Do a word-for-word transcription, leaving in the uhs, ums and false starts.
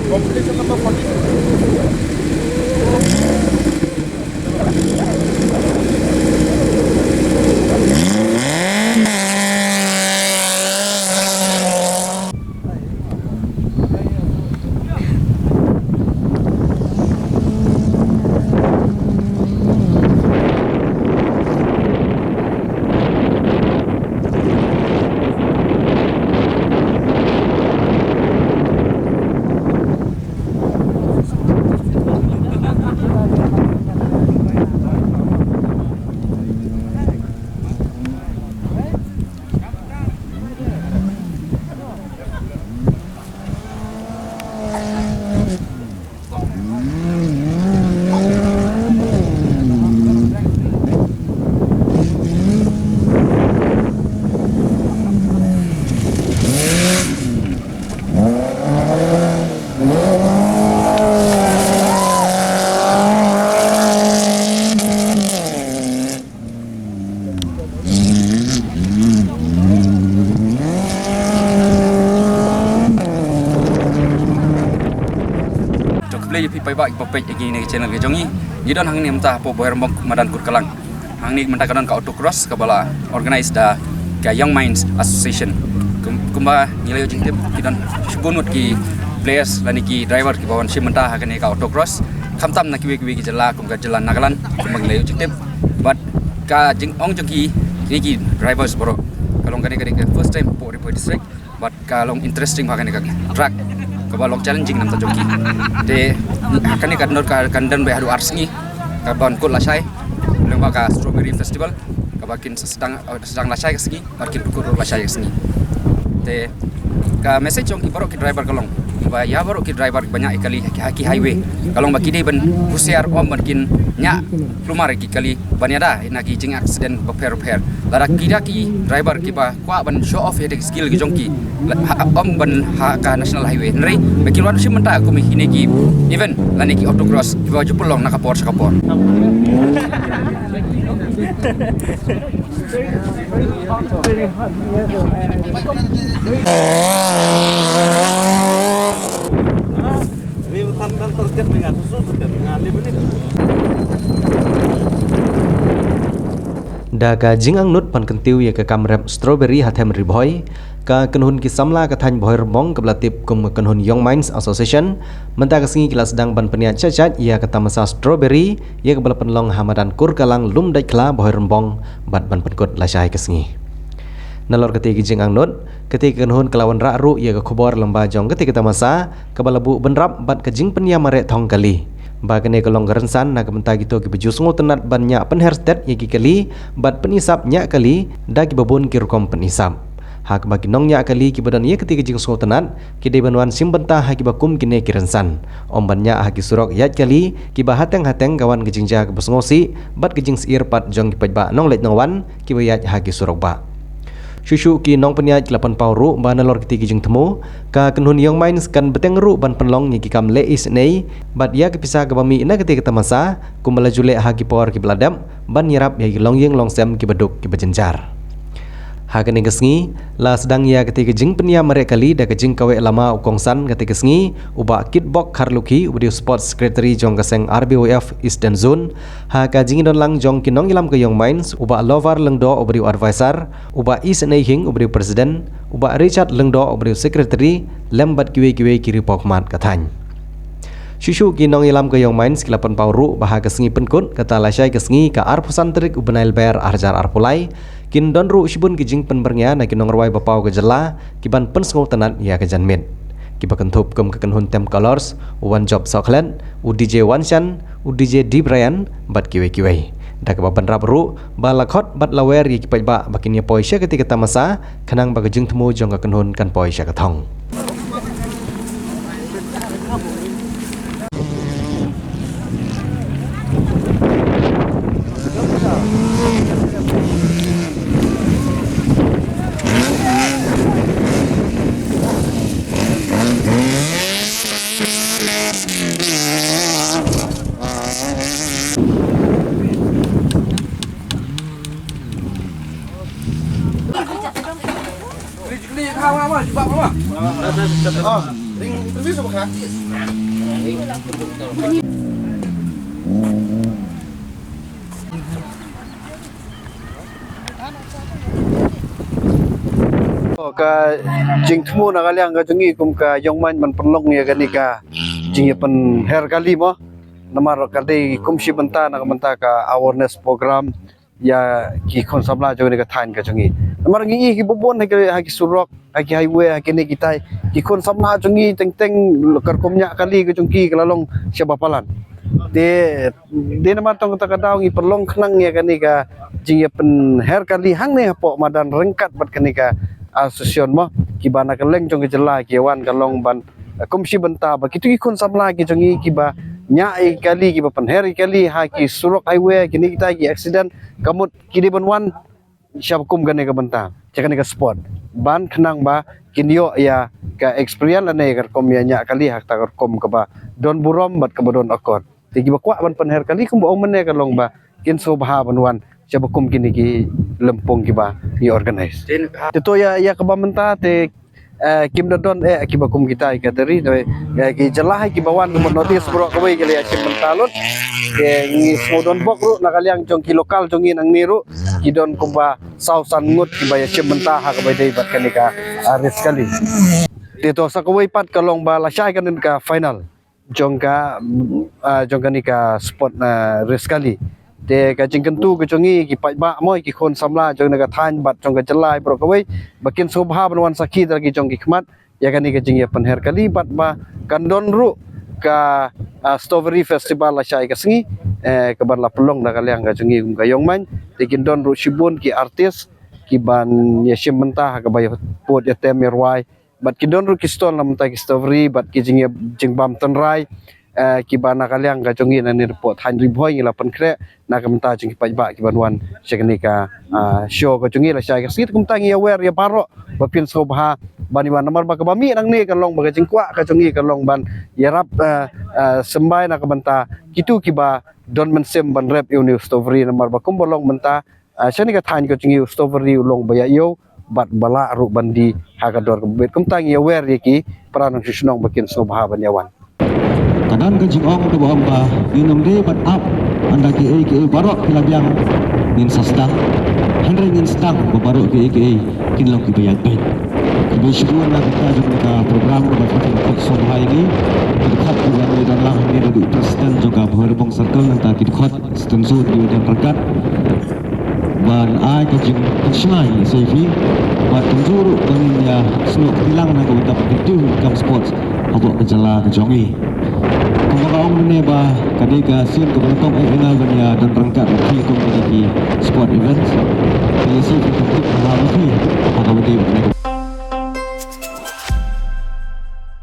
Competition number forty. To khublei ïa phi paidbah kiba peit ïa kane ka channel ka jong ngi. Ngi don hangne mynta hapoh Bhoirymbong, madan Kurkalang. Hangne mynta ka don ka autocross kaba la organize da ka Young Minds Association. Kum-, kumba ngi la ïoh jingtip, ki don shibun ngut ki players lane ki driver kiba wan shim bynta ha kane ka autocross. Khamtam na kiwei kiwei ki jylla, kum ka jylla Nagaland, kumba ngi la ïoh jingtip. Bad ka jingong jong ki, kine ki drivers baroh, ka long kane ka dei ka first time hapoh Ri Bhoi District. Bad ka long interesting bha kane ka track, kaba long challenging namar jong ki. Te kane ka don, ka kan don beit haduh ar sngi, kaban kut lashai lyngba ka Strawberry Festival, kaba kin sdang, sdang lashai ka sngi bad kin kut lashai ka sngi. Te ka message jong ki baroh ki driver ka long ba ïa baroh ki driver ba ñiah ïa kali ha ki, ha ki highway, ka long ba ki dei ban husiar, ym ban kin ñiah kulmar ïa ki kali ban ïada na ki jing accident bapher bapher. Lada ki da ki driver kiba kwah ban show off ïa ki skill ki jong ki, la, ha, ym ban ha ka national highway. Hynrei ba kin wan shim bynta kum kine ki event lane ki autocross kiba ju pynlong na ka por sha ka por. Da ka jingangnud ban kyntiew ïa ka kam rep strawberry ha them Ri Bhoi, ka kynhun ki samla ka thaiñ Bhoirymbong kaba la tip kum ka kynhun Young Minds Association, mynta ka sngi ki la sdang ban pynïaid shait shait ïa ka tamasa strawberry ïa kaba la pynlong ha madan Kurkalang, Lumdaitkhla, Bhoirymbong, bad ban pynkut lashai ka sngi. Nalor kata ka jingangnud, kata ka kynhun ka la wanrah ruh ïa ka khubor lyngba jong kata ka tamasa kaba la buh bynrap bad ka jingpynïamareh thong kali, ba kane ka long ka rynsan na ka bynta kito kiba ju sngewtynnat ban ñiah pynher stet ïa ki kali bad pynisap ñiah kali da kiba bun ki rukom pynisap. Ha kaba ki nongñiah kali kiba don ïa kata ka jingsngewtynnat ki dei ban wan shim bynta ha kiba kum kine ki rynsan, ym ban ñiah ha ki surok ïaid kali kiba hateng hateng ka wan ka jingjia kaba sngewsih bad ka jingsyier pat jong ki paidbah nongleit nongwan kiba ïaid ha ki surok bah. Shuh shuh ki nongpynïaid ki la pynpaw ruh ba nalor kata ka jingthmu, ka kynhun Young Minds kan bteng ruh ban pynlong ïa ki kam leh isynei bad ïa ka pisa kaba mih na kata ka tamasa, kumba la ju leh ha ki por kiba la dep, ban ïarap ïa ki longïing longsem kiba duk kiba jynjar. Ha kane ka sngi la sdang ïa kata ka jingpynïamareh kali da ka jingkaweh lama u kongsan kata ka sngi, u Bah Kitbok Kharlukhi, uba dei u Sports Secretary jong ka seng R B Y F Eastern Zone, ha ka jingdon lang jong ki nongïalam ka Young Minds, u Bah Lover Lyngdoh, uba dei u advisor, u Bah Isynei Hing, uba dei u president, u Bah Richard Lyngdoh, uba dei u secretary, lem bad kiwei kiwei ki riewpawkhmat ka thaiñ. Shuh shuh ki nongïalam ka Young Minds ki la pynpaw ruh ba ha ka sngi pynkut, kata lashai ka sngi ka arphew san tarik u bnai Lber ar hajar arphew lai, kin don ruh shibun ki jingpynbyrngia na ki nongrwai ba paw ka jylla kiban pynsngewtynnat ïa ka janmiet, kiba kynthup kum ka kynhun Tem Colors, u Wanjop Sohkhlet, u D J Wanshan, u D J D Brian bad kiwei kiwei. Da kaba bynrap ruh ba la khot bad la wer ïa ki paidbah ba kin ïa poi sha kata ka tamasa, khnang ba ka jingthmu jong ka kynhun kan poi sha ka thong. Ka jingthmu na ka liang ka jong ngi kum ka Ïongmaiñ ban pynlong ïa kane ka jingïapynher kali mo. Namar ka dei kum shi bynta na ka bynta ka awareness program ïa ki khun samla jong kane ka thaiñ ka jong ngi. Namar ngi ïohi kiba bun ha ki, ha ki surok, ha ki highway, ha kine kitai, ki khun samla jong ngi teng teng ka rukom ñiah kali ka jong ki ka la long shaba palat. Te dei namar tang kata ka daw ngi pynlong khnang ïa kane ka jingïapynher kali hangne hapoh madan ryngkat bad kane ka association mo, kiba na ka liang jong ka jylla ki wan ka long ban kum shi bynta ba kito ki khun samla ki jong ngi kiba ñiah ïa kali, kiba pynher ïa kali ha ki surok highway, kine kitai ki accident, ka mut ki dei ban wan shaba kum kane ka bynta, sha kane ka sport, ban khnang ba kin ïoh ïa ka experience lane ka rukom ïa ñiah kali ha kata ka rukom kaba don burom bad kaba don akor. Te kiba kwah ban pynher kali kumba ong mynne ka long ba kin sngewbha ban wan shaba kum kine ki lympung kiba ngi organize. Te to ïa, ïa kaba mynta te, eh, kim da don eh kiba kum kita ïa ka tari, te, eh, ki jylla hi kiba wan ka mut notice baroh kawei ki la ïashim bynta lut. Te ngi sngewdon bok ruh na ka liang jong ki local jong ngi nangne ruh ki don kumba saw san ngut kiba ïashim bynta ha kaba dei bad kane ka, ah, race kali. Te to sa kawei pat ka long ba lashai kane ka final jong ka, ah, jong kane ka sport, ah, race kali. Te ka jingkyntu ka jong ngi ki paidbah mo, ki khun samla jong kane ka thaiñ bad jong ka jylla baroh kawei ba kin sngewbha ban wan sakhi da ki jong ki khmat ïa kane ka jingïapynher kali bad ba kan don ruh ka, ah, strawberry festival lashai ka sngi, eh, kaban la pynlong da ka liang ka jong ngi kum ka Ïongmaiñ. Te kin don ruh shibun ki artist kiban ïashim bynta ha kaba ïa put ïa tem ïa rwai. Bad ki don ruh ki stall na bynta ki strawberry bad ki jing, jingbam tynrai, eh, kiba na ka liang ka jong ngi nangne hapoh thaiñ Ri Bhoi ngi la pynkhreh na ka bynta jong ki paidbah kiban wan sha kane ka, ah, show ka jong ngi lashai ka sngi. Te kumta ngi ïa wer ïa baroh ba phin sngewbha ban ïa wan namar ba kaba mih nangne ka long ba ka jingkwah ka jong ngi ka long ban ïarap, eh, eh, symbai na ka bynta kito kiba don mynsiem ban rep ïa une u strawberry namar ba kumba long mynta, ah, shane ka thaiñ ka jong ngi u strawberry u long ba ïa ïew bad ba lah ruh ban die ha ka dor kaba bit. Kumta ngi ïa wer ïa ki para nongshong shnong ba kin sngewbha ban ïa wan. Ka don ka jingong kaba ong ba ngin ym dei ban ap ynda kiei kiei baroh ki la biang ngin sa sdang. Hynrei ngin sdang ba baroh kiei kiei kin long kiba ïaid beit. Kiba shibun na kata jong ka program kaba pynkhot sngewbha ïa ngi. Ka dkhot kaba ngi don lang hangne da u president jong ka Bhoirymbong Circle nangta ki dkhot Stan Sut ki don ryngkat ban ai ka jingpynshai ïa seifi bad kumjuh ruh ba ngin ïa snoh kti lang na ka bynta ka pynthiew kam sports hapoh ka jylla ka jong ngi. Kumba nga ong mynne ba ka dei ka sien kaba nyngkong eh ïa nga ban ïa don ryngkat ruh ki kum kine ki sport events. Ka ïa seifi ka tip ha ba ki ha kaba dei ba kane ka